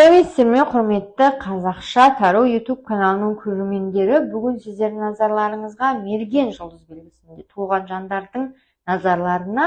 Сәлеметсіздер ме, құрметті Қазақша Таро YouTube каналының көрермендері! Бүгін сіздердің назарларыңызға Мерген жұлдыз белгісінде туған жандардың назарларына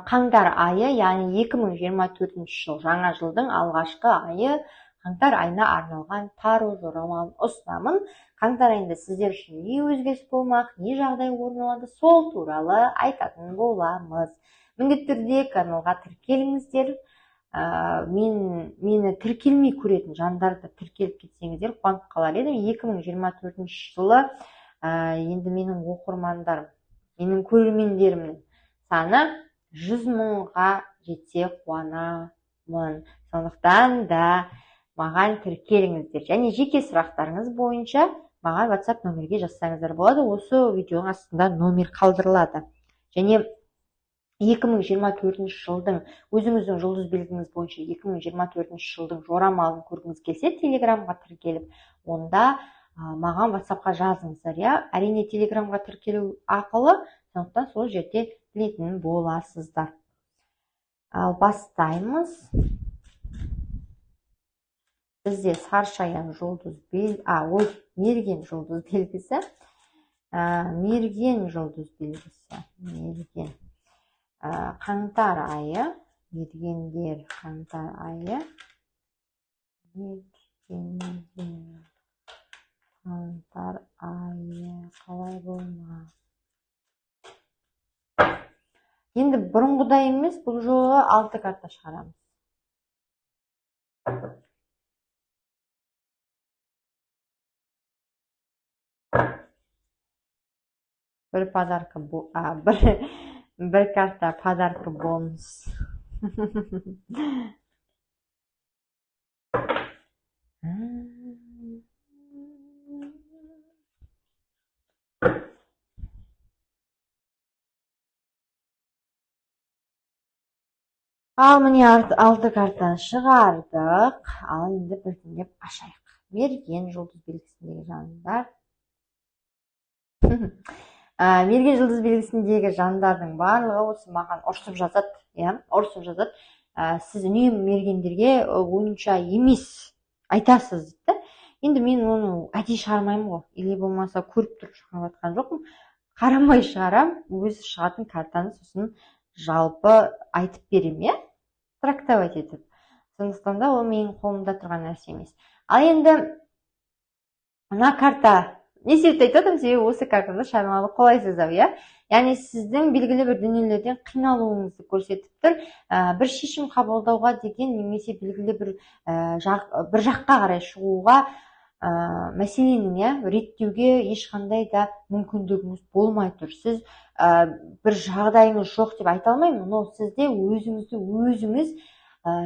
қаңтар айы, яғни 2024 жыл жаңа жылдың алғашқы айы қаңтар айына арналған таро жорамалын ұсынамын. Қаңтар айында сіздер үшін не өзгеріс болмақ, не жағдай орын алады, сол туралы айтатын боламыз. Міндетті түрде каналға тіркеліңіздер. Мені тіркелмей көретін жандарды тіркеліп кетсеңіздер қуанып қалар едім. 2024 жылы енді менің оқырмандарым, менің көрермендерімнің саны 100 мыңға жетсе қуанамын. Сондықтан да маған тіркеліңіздер және жеке сұрақтарыңыз бойынша маған WhatsApp номерге жазсаңыздар болады. Осы видеоның астында номер қалдырылады. Және 2024 жылдың өзіңіздің жұлдыз белгіңіз бойынша 2024 жылдың жорамалын көргіңіз келсе, Телеграмға тіркеліп, онда маған WhatsAppқа жазыңыздар, иә. Әрине, Телеграмға тіркелу ақылы, сондықтан сол жерде білетін боласыздар. Ал бастаймыз. Бізде Саршаян жұлдыз Мерген жұлдыз белгісі. Мерген жұлдыз белгісі. Мерген. Қаңтар айы, мергендер қаңтар айы, мергендер қаңтар айы қалай болмақ? Енді бұрынғыдай емес, бұл жолы 6 карта шығарамыз. Бір подарка бір карта подарка бонус. Ал міне 6 картаны шығардық. Ал енді біртіндеп ашайық. Мерген жұлдыз белгісіндегі жандар. Мерген жұлдыз белгісіндегі жандардың барлығы осы маған ұрсып жазады, иә, ұрсып жазады. Сіз үнемі мергендерге онша емес айтасыз дейді. Енді мен оны әдейі шығармаймын ғой, или болмаса көріп тұрып шығарып жатқан жоқпын. Қарамай шығарам, өзі шығатын картаны сосын жалпы айтып беремін, иә, трактовать етіп. Сондықтан да ол менің қолымда тұрған нәрсе емес. Ал енді мына карта не себепті айтып отырмын? Себебі осы картаны шамалы қолайсыздау, иә? Яғни сіздің белгілі бір дүниелерден қиналуыңызды көрсетіп тұр. Бір шешім қабылдауға деген немесе белгілі бір бір жаққа қарай шығуға, мәселенің, иә, реттеуге ешқандай да мүмкіндігіңіз болмай тұр. Сіз бір жағдайыңыз жоқ деп айта алмаймын, но сізде өзіңізді өзіңіз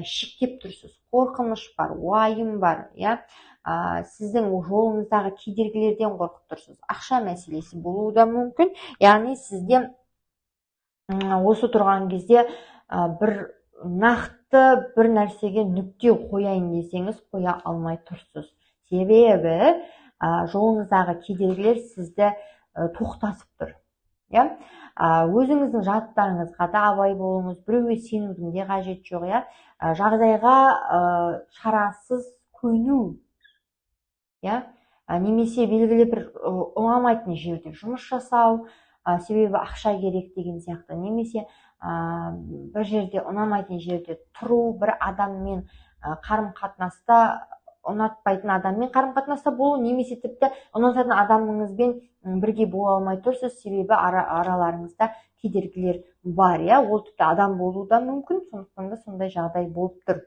шектеп тұрсыз. Қорқыныш бар, уайым бар, иә? Сіздің жолыңыздағы кедергілерден қорқып тұрсыз. Ақша мәселесі болуы да мүмкін. Яғни сізде осы тұрған кезде бір нақты бір нәрсеге нүкте қояйын десеңіз, қоя алмай тұрсыз. Себебі жолыңыздағы кедергілер сізді тоқтатып тұр. Иә? Өзіңіздің жаттарыңызға да абай болыңыз, біреуге сенудің де қажеті жоқ, иә? Жағдайға шарасыз көну, иә? Немесе белгілі бір ұнамайтын жерде жұмыс жасау, себебі ақша керек деген сияқты, немесе бір жерде ұнамайтын жерде тұру, бір адаммен қарым-қатынаста, ұнатпайтын адаммен қарым-қатынаста болу, немесе тіпті ұнататын адамыңызбен бірге бола алмай тұрсыз, себебі араларыңызда кедергілер бар, иә? Ол тіпті адам болуы да мүмкін, сондықтан да сондай жағдай болып тұр.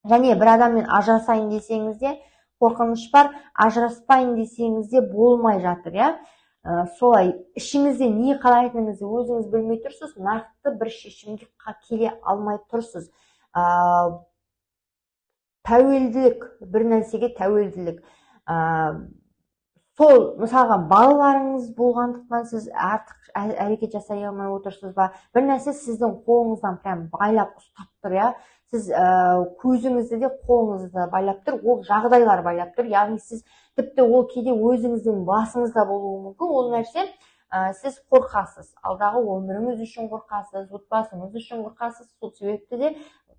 Және бір адаммен ажырасайын десеңіз де қорқыныш бар, ажыраспайын десеңіз де болмай жатыр, иә? Солай ішіңізде не қалайтыныңызды өзіңіз білмей тұрсыз, нақты бір шешімге келе алмай тұрсыз. Тәуелділік, бір нәрсеге тәуелділік. Сол, мысалға, балаларыңыз болғандықтан сіз артық әрекет жасай алмай отырсыз ба? Бір нәрсе сіздің қолыңыздан прям байлап ұстап тұр, иә? Сіз көзіңізді де қолыңызды да байлап тұр, ол жағдайлар байлап тұр. Яғни сіз тіпті ол кейде өзіңіздің басыңызда болуы мүмкін, ол нәрсе, сіз қорқасыз. Алдағы өміріңіз үшін қорқасыз, отбасыңыз үшін қорқасыз. Сол себепті де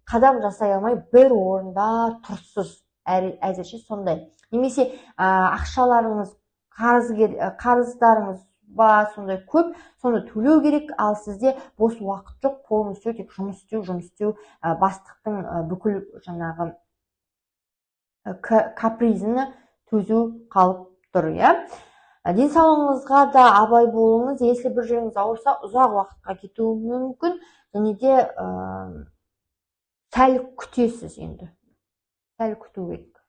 Қадам жасай алмай бір орында тұрсыз, әзірше сондай. Немесе ақшаларыңыз, қарыздарыңыз ба, сондай көп, соны төлеу керек, ал сізде бос уақыт жоқ, полностью тек жұмыс істеу, жұмыс істеу, бастықтың бүкіл жаңағы капризін төзу қалып тұр, иә. Денсаулығыңызға да абай болыңыз. Если бір жеріңіз ауырса, ұзақ уақытқа кетуі мүмкін. Және де сәл күтесіз енді. Сәл күту керек.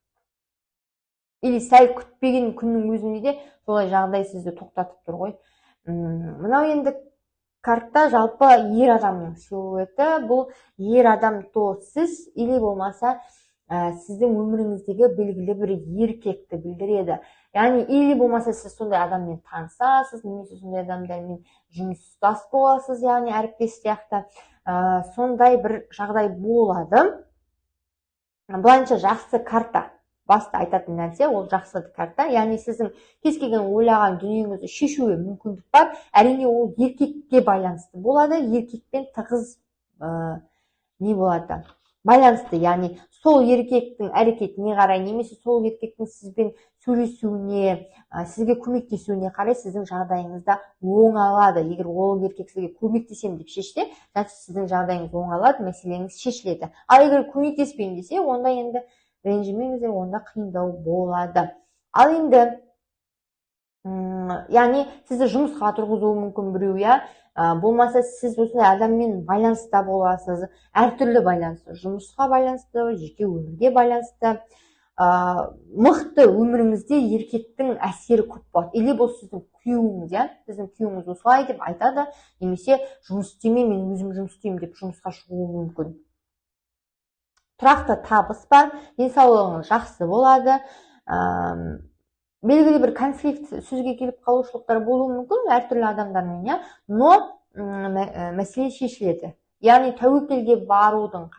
Или сәл күтпеген күннің өзінде де солай жағдай сізді тоқтатып тұр ғой. Мынау енді карта жалпы ер адамның силуэті. Бұл ер адам то сіз или болмаса сіздің өміріңіздегі белгілі бір еркекті білдіреді. Яғни или болмаса сіз сондай адаммен танысасыз, немесе сондай адамдармен жұмыстас боласыз, яғни әріптес сияқты. Сондай бір жағдай болады. Былайынша жақсы карта. Басты айтатын нәрсе ол жақсы карта. Яғни сіздің кез келген ойлаған дүниеңізді шешуге мүмкіндік бар. Әрине ол еркекке байланысты болады. Еркекпен тығыз не болады? Байланысты, яғни сол еркектің әрекетіне қарай, немесе сол еркектің сізбен сөйлесуіне, сізге көмектесуіне қарай сіздің жағдайыңыз да оңалады. Егер ол еркек сізге көмектесемін деп шешсе, значит сіздің жағдайыңыз оңалады, мәселеңіз шешіледі. Ал егер көмектеспеймін десе, онда енді ренжімеңіздер, онда қиындау болады. Ал енді яғни сізді жұмысқа тұрғызуы мүмкін біреу, иә, болмаса сіз осындай адаммен байланыста боласыз, әртүрлі байланысты, жұмысқа байланысты, жеке өмірге байланысты. Мықты өміріңізде еркектің әсері көп болады. Или бұл сіздің күйеуіңіз, иә, сіздің күйеуіңіз осылай деп айтады, немесе жұмыс істеме, мен өзім жұмыс істеймін деп жұмысқа шығуы мүмкін. Тұрақты табыс бар, денсаулығыңыз жақсы болады. Белгілі бір конфликт, сөзге келіп қалушылықтар болуы мүмкін әртүрлі адамдармен, иә, но мәселе шешіледі. Яғни тәуекелге барудан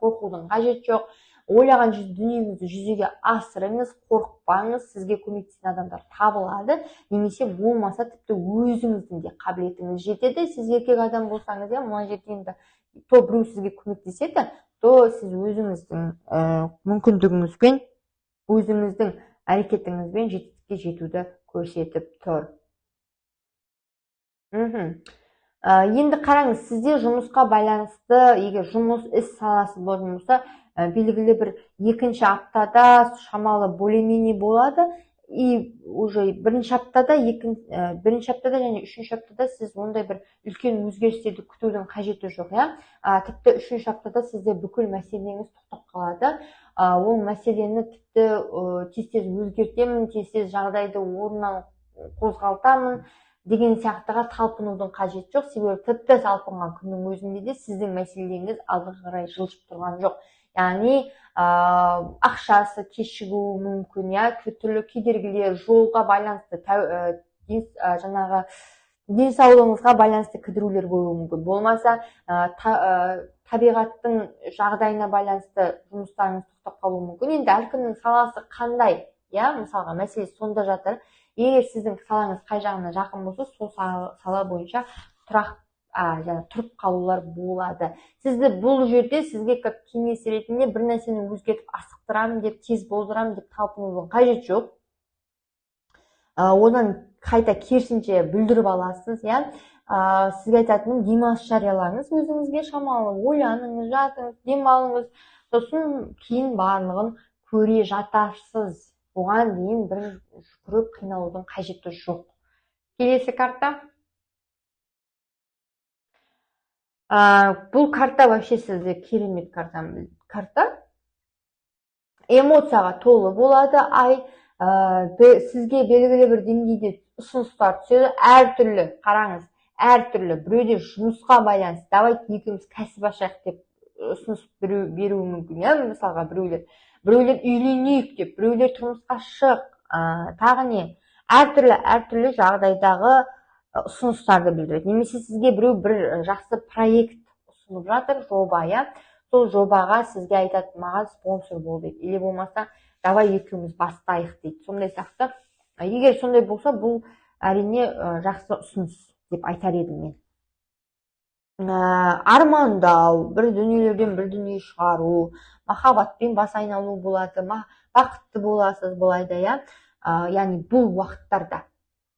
қорқудың қажеті жоқ. Ойлаған дүниеңізді жүзеге асырыңыз, қорықпаңыз, сізге көмектесетін адамдар табылады, немесе болмаса тіпті өзіңіздің де қабілетіңіз жетеді. Сіз еркек адам болсаңыз, иә, мына жерде енді то біреу сізге көмектеседі, то сіз өзіңіздің мүмкіндігіңізбен, өзіңіздің әрекетіңізбен жетістікке жетуді көрсетіп тұр. Енді қараңыз, сізде жұмысқа байланысты, егер жұмыс, іс саласы болатын болса, белгілі бір екінші аптада шамалы более-менее болады, и уже бірінші аптада, бірінші аптада және үшінші аптада сіз ондай бір үлкен өзгерістерді күтудің қажеті жоқ, иә. Тіпті үшінші аптада сізде бүкіл мәселеңіз тоқтап қалады. Ол мәселені тіпті тез-тез өзгертемін, тез-тез жағдайды орнынан қозғалтамын деген сияқтыға талпынудың қажеті жоқ, себебі тіпті талпынған күннің өзінде де сіздің мәселеңіз алға қарай жылжып тұрған жоқ. Яғни ақшасы кешігуі мүмкін, иә, түрлі кедергілер, жолға байланысты, жаңағы денсаулығыңызға байланысты кідірулер болуы мүмкін. Болмаса табиғаттың жағдайына байланысты жұмыстарыңыз тоқтап қалуы мүмкін. Енді әркімнің саласы қандай, иә, мысалға мәселе сонда жатыр. Егер сіздің салаңыз қай жағына жақын болса, сол сала бойынша тұрақ, жаңа тұрып қалулар болады. Сізді бұл жерде сізге как кеңес ретінде бір нәрсені өзгертіп асықтырамын деп, тез болдырамын деп талпынудың қажеті жоқ. Одан қайта керісінше бүлдіріп аласыз, иә. Сізге айтатыным, демалыс жариялаңыз өзіңізге, шамалы ойланыңыз, жатыңыз, демалыңыз, сосын кейін барлығын көре жатарсыз. Оған дейін бір жүгіріп қиналудың қажеті жоқ. Келесі карта. Бұл карта вообще сізде керемет карта. Эмоцияға толы болады ай. Сізге белгілі бір деңгейде ұсыныстар түседі, әртүрлі, қараңыз, әртүрлі. Біреуде жұмысқа байланысты, давайте екеуміз кәсіп ашайық деп ұсыныс беруі мүмкін, иә, мысалға біреулер үйленейік деп, біреулер тұрмысқа шық, тағы не, әртүрлі жағдайдағы ұсыныстарды білдіреді. Немесе сізге біреу бір жақсы проект ұсынып жатыр, жоба, иә, сол жобаға сізге айтады, маған спонсор бол дейді, или болмаса давай екеуміз бастайық дейді. Сондай сияқты. Егер сондай болса, бұл әрине жақсы ұсыныс деп айтар едім мен. Армандау, бір дүниелерден бір дүние шығару, махаббатпен бас айналу болады, бақытты боласыз бұл айда, иә. Яғни бұл уақыттарда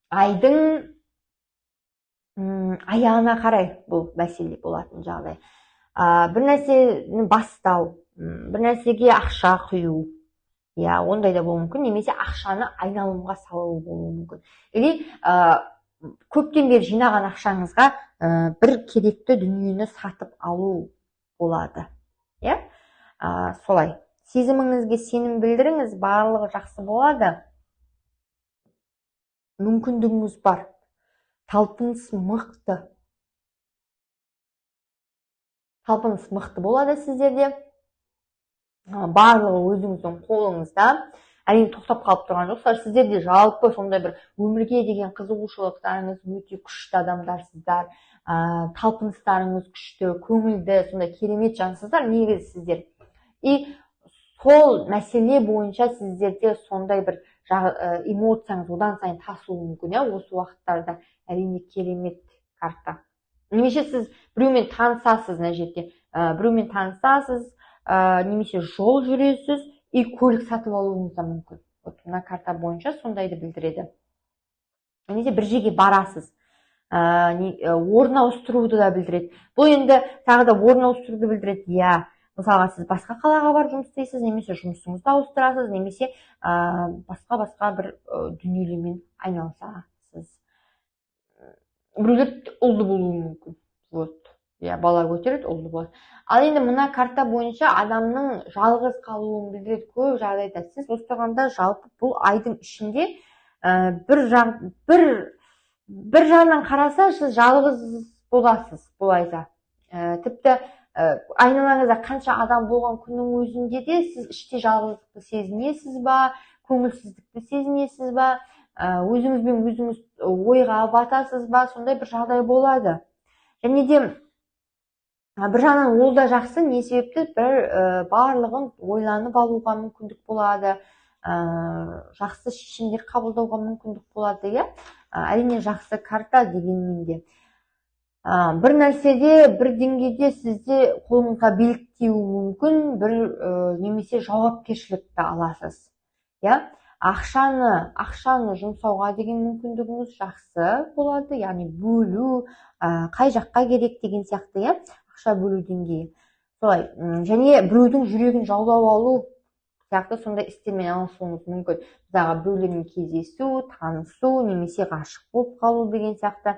айдың аяғына қарай бұл мәселе болатын жағдай. Бір нәрсені бастау, бір нәрсеге ақша құю, иә, ондай да болуы мүмкін, немесе ақшаны айналымға салу болуы мүмкін. Или көптен бері жинаған ақшаңызға бір керекті дүниені сатып алу болады, иә. Солай сезіміңізге сенім білдіріңіз, барлығы жақсы болады. Мүмкіндігіңіз бар, талпыныс мықты, талпыныс мықты болады сіздерде. Барлығы өзіңіздің қолыңызда, әрине тоқтап қалып тұрған жоқсыздар. Сіздерде жалпы сондай бір өмірге деген қызығушылықтарыңыз өте күшті адамдарсыздар, талпыныстарыңыз күшті, көңілді, сондай керемет жансыздар негізі сіздер. И сол мәселе бойынша сіздерде сондай бір эмоцияңыз одан сайын тасуы мүмкін, иә, осы уақыттарда. Әрине керемет карта. Немесе сіз біреумен танысасыз мына жерде, біреумен танысасыз, немесе жол жүресіз и көлік сатып алуыңыз да мүмкін. Вот мына карта бойынша сондайды білдіреді. Немесе бір жерге барасыз, орын ауыстыруды да білдіреді. Бұл енді тағы да орын ауыстыруды білдіреді, иә. Мысалға, сіз басқа қалаға барып жұмыс істейсіз, немесе жұмысыңызды ауыстырасыз, немесе басқа бір дүниелермен айналысасыз. Біреулер ұлды болуы мүмкін. Вот, иә, бала көтереді, ұлды болады. Ал енді мына карта бойынша адамның жалғыз қалуын білдіреді көп жағдайда. Сіз осығанда жалпы бұл айдың ішінде бір жағынан қараса, сіз жалғыз боласыз бұл айда. Тіпті айналаңызда қанша адам болған күннің өзінде де сіз іште жалғыздықты сезінесіз ба, көңілсіздікті сезінесіз ба, өзіңізбен өзіңіз ойға батасыз ба, сондай бір жағдай болады. Және де бір жағынан ол да жақсы, не себепті бір барлығын ойланып алуға мүмкіндік болады, жақсы шешімдер қабылдауға мүмкіндік болады, иә. Әрине жақсы карта дегенмен де бір нәрседе, бір деңгейде сізде қолыңызға билік тиюі мүмкін, бір немесе жауапкершілікті аласыз, иә. Ақшаны жұмсауға деген мүмкіндігіңіз жақсы болады, яғни бөлу, қай жаққа керек деген сияқты, иә, ақша бөлу деңгейі солай. Және біреудің жүрегін жаулап алу сияқты сондай істермен айналысуыңыз мүмкін. Мысалға, біреулермен кездесу, танысу, немесе ғашық болып қалу деген сияқты,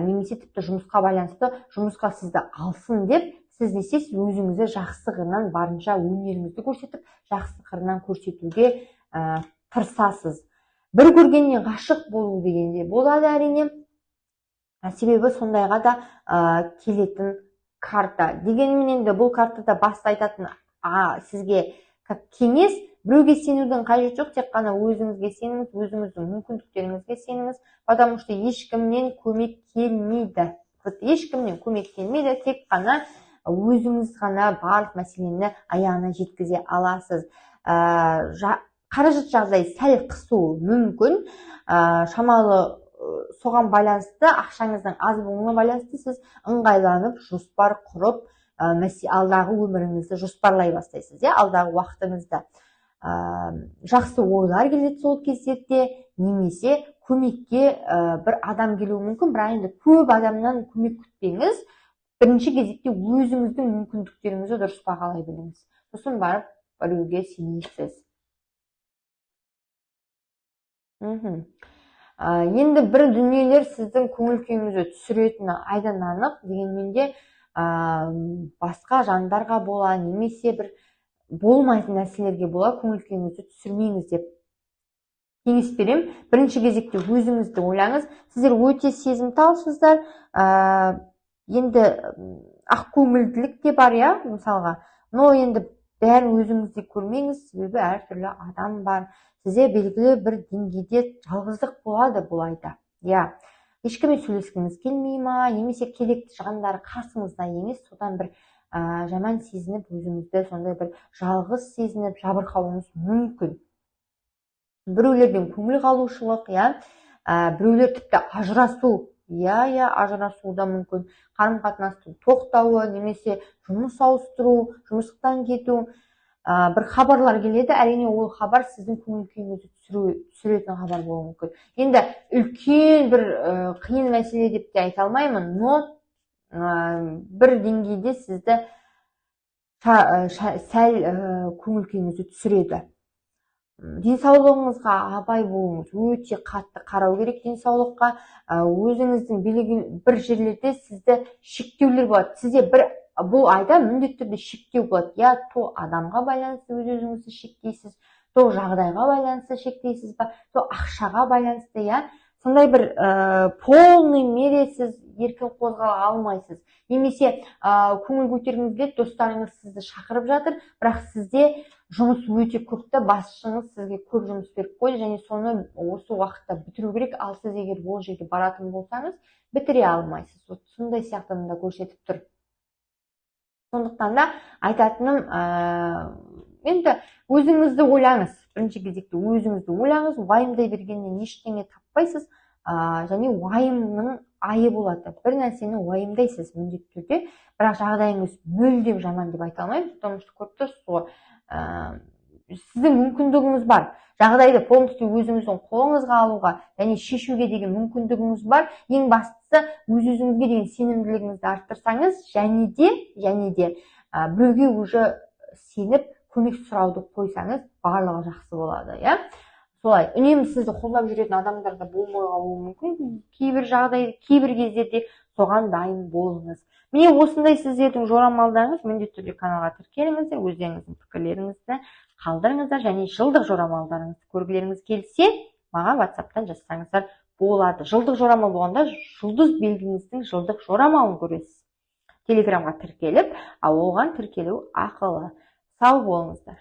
немесе тіпті жұмысқа байланысты, жұмысқа сізді алсын деп сіз не істейсіз, өзіңізді жақсы қырынан барынша өнеріңізді көрсетіп, жақсы қырынан көрсетуге тырысасыз. Бір көргеннен ғашық болу дегенде болады әрине, себебі сондайға да келетін карта. Дегенмен енді бұл картада басты айтатын сізге как кеңес: біреуге сенудің қажеті жоқ, тек қана өзіңізге сеніңіз, өзіңіздің мүмкіндіктеріңізге сеніңіз, потому что ешкімнен көмек келмейді. Вот ешкімнен көмек келмейді, тек қана өзіңіз ғана барлық мәселені аяғына жеткізе аласыз. Қаражат жағдайы сәл қысуы мүмкін, шамалы, соған байланысты, ақшаңыздың аз болуына байланысты сіз ыңғайланып, жоспар құрып, алдағы өміріңізді жоспарлай бастайсыз, иә, алдағы уақытыңызды. Жақсы ойлар келеді сол кездерде, немесе көмекке бір адам келуі мүмкін, бірақ енді көп адамнан көмек күтпеңіз. Бірінші кезекте өзіңіздің мүмкіндіктеріңізді дұрыс бағалай біліңіз, сосын барып біреуге сенесіз. Енді бір дүниелер сіздің көңіл күйіңізді түсіретіні айдан анық, дегенмен де басқа жандарға бола, немесе бір болмайтын нәрселерге бола көңіл күйіңізді түсірмеңіз деп кеңес беремін. Бірінші кезекте өзіңізді ойлаңыз. Сіздер өте сезімталсыздар. Енді ақкөңілділік те бар, иә, мысалға. Но енді бәрін өзіңізде көрмеңіз, себебі әртүрлі адам бар. Сізде белгілі бір деңгейде жалғыздық болады бұл айда, иә. Ешкіммен сөйлескіңіз келмей ма, немесе керекті жандар қасыңызда емес, содан бір жаман сезініп, өзіңізді сондай бір жалғыз сезініп, жабырқауыңыз мүмкін. Біреулерден көңіл қалушылық, иә, біреулер тіпті ажырасу Иә, ажырасуы да мүмкін, қарым-қатынастың тоқтауы немесе жұмыс ауыстыру, жұмыстан кету, бір хабарлар келеді. Әрине, ол хабар сіздің көңіл күйіңізді түсіретін хабар болуы мүмкін. Енді үлкен бір қиын мәселе деп те айта алмаймын, но бір деңгейде сізді сәл көңіл күйіңізді түсіреді. Денсаулығыңызға абай болыңыз, өте қатты қарау керек денсаулыққа. Өзіңіздің белгілі бір жерлерде сізді шектеулер болады. Сізде бір бұл айда міндетті түрде шектеу болады. Я то адамға байланысты өз өзіңізді шектейсіз, то жағдайға байланысты шектейсіз ба, то ақшаға байланысты, иә, сондай бір полный мере сіз еркін қозғала алмайсыз. Немесе көңіл көтергіңіз келеді, достарыңыз сізді шақырып жатыр, бірақ сізде жұмыс өте көп та, басшыңыз сізге көп жұмыс беріп қойды және соны осы уақытта бітіру керек. Ал сіз егер ол жерге баратын болсаңыз, бітіре алмайсыз. Вот сондай сияқтыны да көрсетіп тұр. Сондықтан да айтатыным, енді өзіңізді ойлаңыз, бірінші кезекте өзіңізді ойлаңыз. Уайымдай бергеннен ештеңе таппайсыз, және уайымның айы болады. Бір нәрсені уайымдайсыз міндетті түрде, бірақ жағдайыңыз мүлдем жаман деп айта алмаймын, потому что көріп тұрсыз ғой, сіздің мүмкіндігіңіз бар жағдайды полностью өзіңіздің қолыңызға алуға және шешуге деген мүмкіндігіңіз бар. Ең бастысы, өз өзіңізге деген сенімділігіңізді арттырсаңыз және де біреуге уже сеніп көмек сұрауды қойсаңыз, барлығы жақсы болады, иә. Солай, үнемі сізді қолдап жүретін адамдар да болмай қалуы мүмкін кейбір жағдай, кейбір кездерде, соған дайын болыңыз. Міне, осындай сіздердің жорамалдарыңыз. Міндетті түрде каналға тіркеліңіздер, өздеріңіздің пікірлеріңізді қалдырыңыздар және жылдық жорамалдарыңызды көргілеріңіз келсе, маған Ватсаптан жазсаңыздар болады. Жылдық жорамал болғанда, жұлдыз белгіңіздің жылдық жорамалын көресіз Телеграмға тіркеліп, ал оған тіркелу ақылы. Сау болыңыздар.